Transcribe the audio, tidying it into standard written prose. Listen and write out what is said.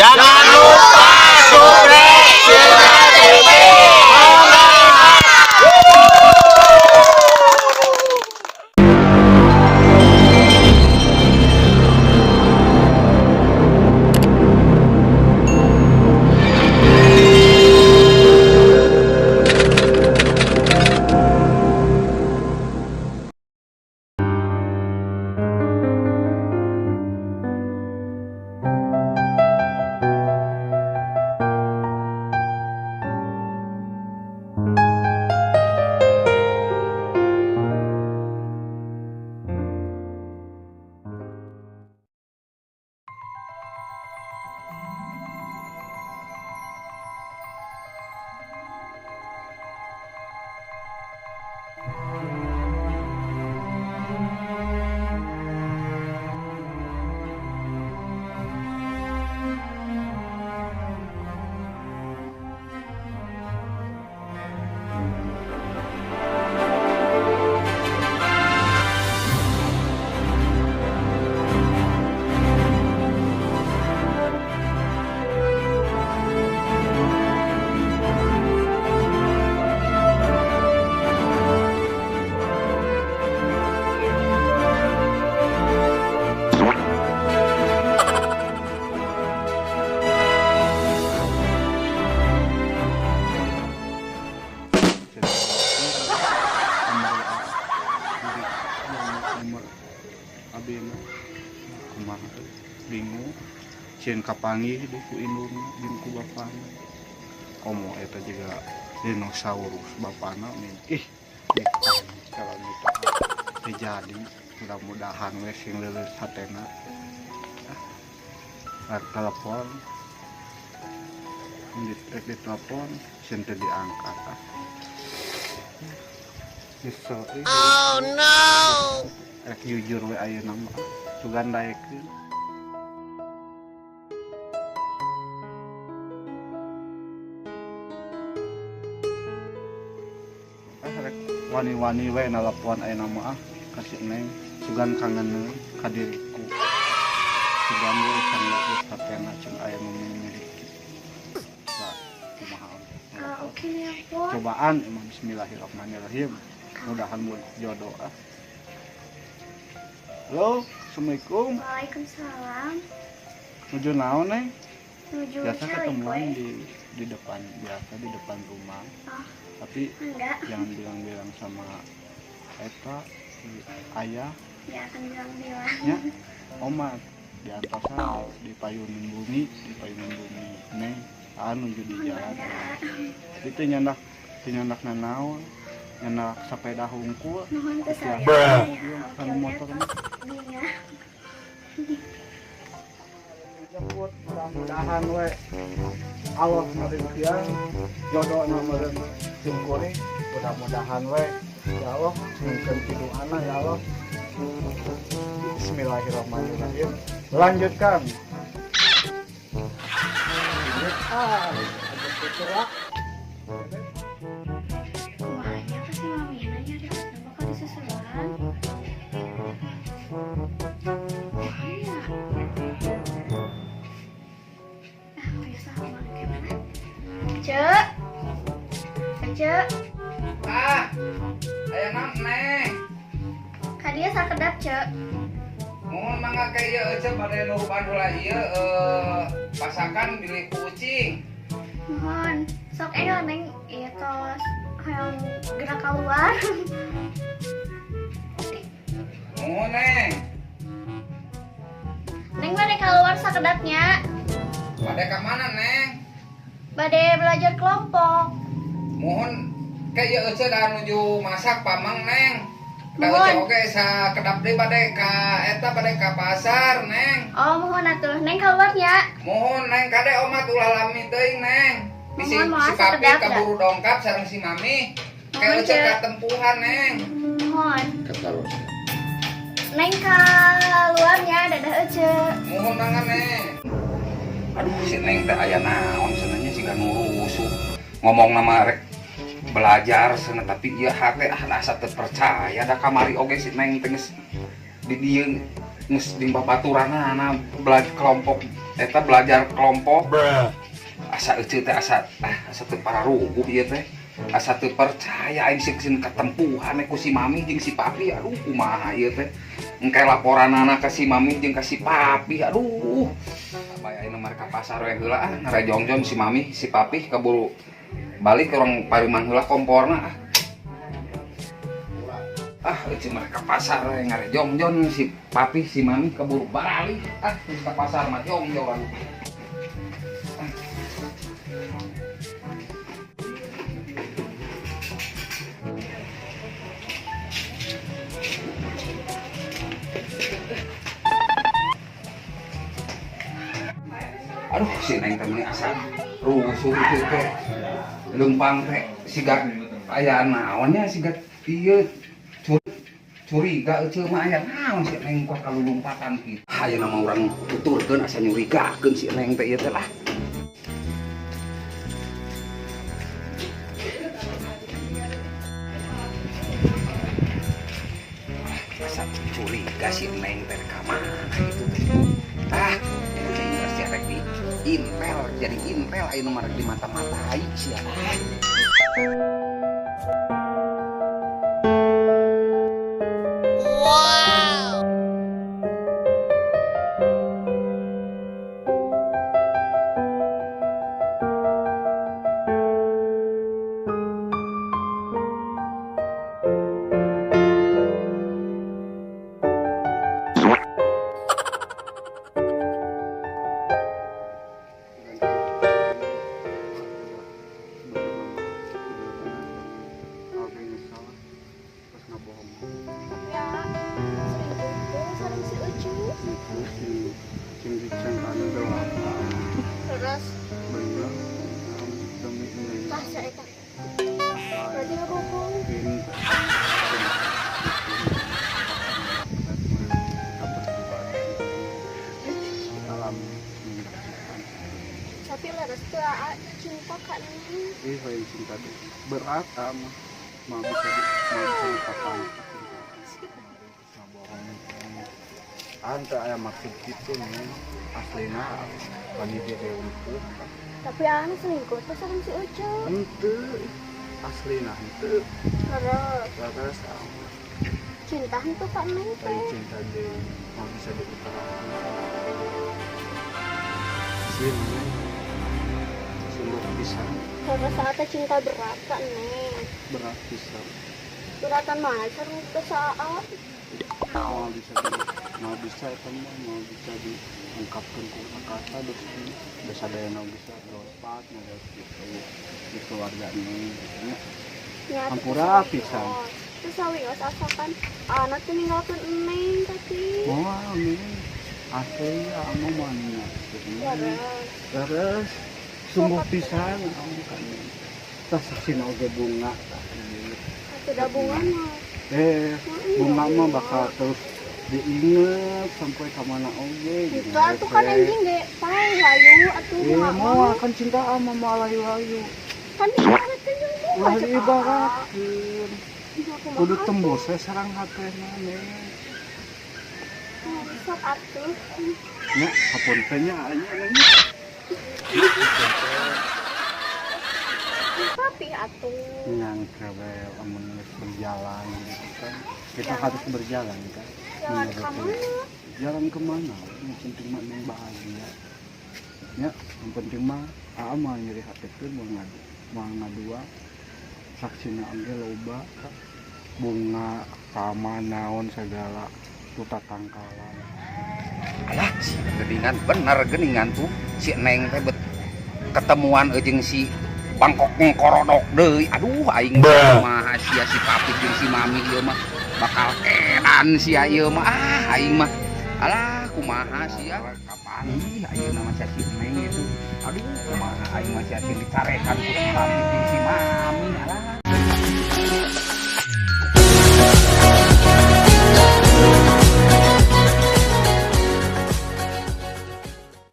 Jangan lupa subscribe Sirna TV. Nomor abi mah kumaha, bingung sieun kapanggih di ku indungna jeung ku bapana, komo eta juga dinosaurus bapana nih. Ih, kalau gitu terjadi, mudah-mudahan we sing leuleus hatena. Ah, telepon di telepon sieun teu diangkat. Ah, nyesel ih. Oh no! Rek jujur we ayeuna mah, sugan daekeun. Ah, rek wani-wani we nalapon ayeuna mah, ah, ka si Neng, sugan kangen ka diriku, sugan we can leuleus hatena, can aya nu memiliki. Sa kumaha? Ah, oke nelpon. Cobaan emang. Bismillahirrahmanirrahim, mudahan mun jodoh. Ah, halo, assalamualaikum. Waalaikumsalam. Nuju naon, Neng? Nuju Biasa calik ketemuan we. Di depan biasa, di depan rumah. Oh. Tapi Enggak, jangan bilang-bilang sama eta si ayah. Enggak akan bilang-bilang. Nya omat di atasan di payunan bumi, di payunan bumi, Neng. Ah, nuju di jalan. Enggak. Itu nyandak nanaon, nyandak sepeda hungkul. Nuhun teu Siap. saya. Ya, oke Kan oke. motor mah. Binga. Jemput, mudah-mudahan we Allah ngarimpian jodoh meureun simkuring, mudah-mudahan we ya Allah mungkin piduana ya Allah. Bismillahirrahmanirrahim, lanjutkan. Ah, ada putra. Kumaha nya ka si mamina nya, ribetna bakal disusulan. Kumaha nya? Ah, biasa mana gimana? Cek. Cek. Ah, aya naon, Neng? Ka dieu sakedap, Cek. Mohon mangga ka ieu, Ece bade nuruban heula ieu pasakan bilih ku ucing. Mohon. Sok enggal, Neng, ieu tos hoyong gerak keluar. Mohon, Neng. Neng bade keluar sakedapnya. Bade ka mana, Neng? Bade belajar kelompok. Mohon ka ieu, Ece da nuju masak pamang, Neng. Da Mohon. Ece oge sakedap deui bade ka eta, bade ka pasar, Neng. Oh, mohon atuh. Neng keluarnya. Mohon, Neng, kade omat ulah lami teuing, Neng. Bisi Mohon, moal si papi sakedap da. Kaburu dongkap sareng si mami. Kayak Mohon, Ece Cek. Katempuhan, Neng. Mohon. Neng keluarnya, dadah, Ece. Mohon mangga, Neng. Aduh, si Neng teh aya naon cenah, siga nu rusuh. Ngomong nama rek belajar cenah, tapi ieu hate ah asa teu percaya, da kamari oge si Neng teh geus di dieu, geus di babaturanana belajar kelompok. Eta belajar kelompok. Asa euceu teh asa asa teu pararuguh ieu teh. Asa teu percaya aing sieun katempuhan ku si mami jeung si papi. Aduh kumaha ieu teh. Engke laporanana ka si mami jeung ka si papi. Aduh. Bae ayeuna mah ka pasar we heula ah ngarejongjon si mami si papi kaburu balik urang parimang heula komporna ah. Ah, euceu mah ka pasar we ngarejongjon si papi si mami kaburu balik ah geus ka pasar mah jongjon. Aduh, si Neng teh meuni asa rusuh ieu teh. Leumpang teh siga aya naonnya siga ieu curiga euceu mah aya naon si Neng kok kalulumpatan kitu. Ayeuna mah urang tuturkeun asa nyurigakeun si Neng teh ieu teh lah. Asa curiga si Neng teh ka mana kitu teh. Ah, si rek di intel jadi intel ayeuna mah rek di mata-matai sia. Wow. Terus bener demi Neng. Bahasa eta. Berarti ngabohong. Tapi leres teu cinta ka Neng. Ih, lain cinta deh. Berat mah. Mah bisa di mah bisa dipatang. Ngabohong. Ante aya maksud kitu Neng. Aslina lagi direumpuk. Tapi anu selingkuh teh sareng si Ucu. Henteu. Aslina henteu. Terus. Terus cinta henteu ka Neng teh. Lain cinta deui, mah bisa diutarakan. Asli Neng. Sungguh pisan. Terus saatnya cinta berat ka Neng. Berat pisan. Beratan mah sareng teh saat. Mau bisa di, mau bisa eta mah mau bisa diungkapkan ku kata dosa dayana bisa lompat ngeres gitu di keluarga ini Ya, hampura pisan. Terus sawios asakan anak teh ninggalkeun Neng tapi. Wah, Neng. Asli anu mah nya. Terus sungguh pisan anu kan. Tah saksina oge bunga tah. Atuh bunga mah. Bunga mah bakal terus diinget sampai ka mana oge gitu. Atuh kan anjing ge pae layu atuh bunga mah kan cinta ama mah layu-layu. Kan diibaratkeun jeung bunga. Ulah diibaratkeun. Kudu tembus we sarang hatena Neng. Sok atuh. Nya hapunten nya anya Neng. Tapi atuh nyangka we amun geus berjalan gitu kan. Kita jalan. Harus berjalan kan. Jalan ke mana? Jalan kemana? Yang penting mah Neng bahagia. Ya, yang penting mah aa mah nyeri hati teh moal ngadua. Saksina oge loba bunga taman naon segala tuta tangkalan. Alah, si geningan bener geningan tuh si Neng teh bet ketemuan jeung si Bangkok ngkorodok deui. Aduh aing mah sia si papi jeung si mami ieu mah bakal edan sia ieu mah. Ah aing mah alah kumaha sia kapan ih ayeuna mah sia si Neng itu. Aduh kumaha aing mah sia dicarekan ku si papi jeung